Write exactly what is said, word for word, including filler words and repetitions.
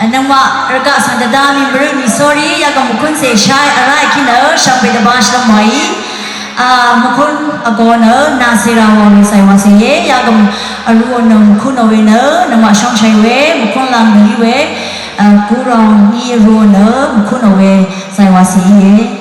Nøngmaq rvgaq svng dvdá mì mvrø mì sórí yagø mvkún cè shá vrá èkí nø shvngbe dvbá shvlv́m wàí. Mvkún vgō nø nà cèrà wà mì càì wà cè íe. Yagø vrūò nø mvkún ò we nø nøngmaq shóngshàì we mvkún lv́m bìí we. Guròng í vrūò nø mvkún ò we càì wà cè íe.